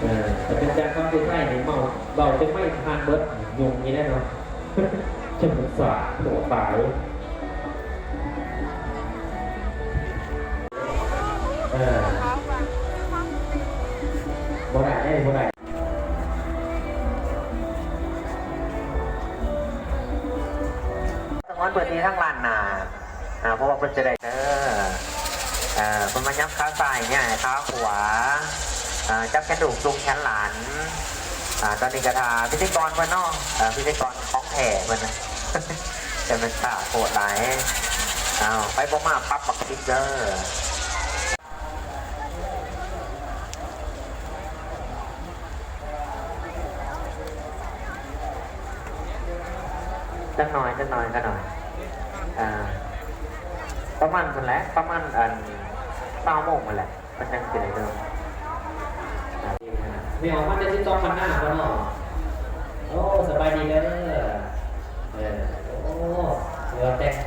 ເອີ ແຕ່ເປັນຈາກຄຳຜູ້ຊາຍນີ້ເມົາ ເວົ້າຈົນໄມ້ທານເບິດ ຫຍຸ້ງນີ້ແຫຼະເນາະ ຈະປະສາດໂພດຫຼາຍ ເອີ ບໍ່ໄດ້ເດ້ ບໍ່ໄດ້. ສະຫງວນພື້ນທີ່ທາງລ້ານໜ້າ ອ່າ ເພາະວ່າເພິ່ນຈະໄດ້ ເອີ ອ່າ ເພິ່ນມາຫຍັບຂາຊ້າຍ ຍ້າຍຂາຂວາ ອ່າ ຈັບແຂນລູກຈຸງແຂນຫຼານ ອ່າ ຕອນນີ້ກໍຖ້າພິທີກອນເພິ່ນເນາະ ເອີ ພິທີກອນຂອງແທ້ເພິ່ນ ຈະແມ່ນຊ້າໂພດຫຼາຍ ອ້າວ ໃຜບໍ່ມາປັບບັກພິດເດີ. ຈັກໜ່ອຍ ຈັກໜ່ອຍ ຈັກໜ່ອຍ ອ່າ ປະມານພຸ້ນແຫຼະ ປະມານ ອັນ ຊາວໂມງພຸ້ນແຫຼະ ມັນຈັ່ງຊິໄດ້ເລີ່ມ ອ່າ ນີ້ອອກມາແຕ່ສິບສອງພັນນາບໍ່ເນາະ?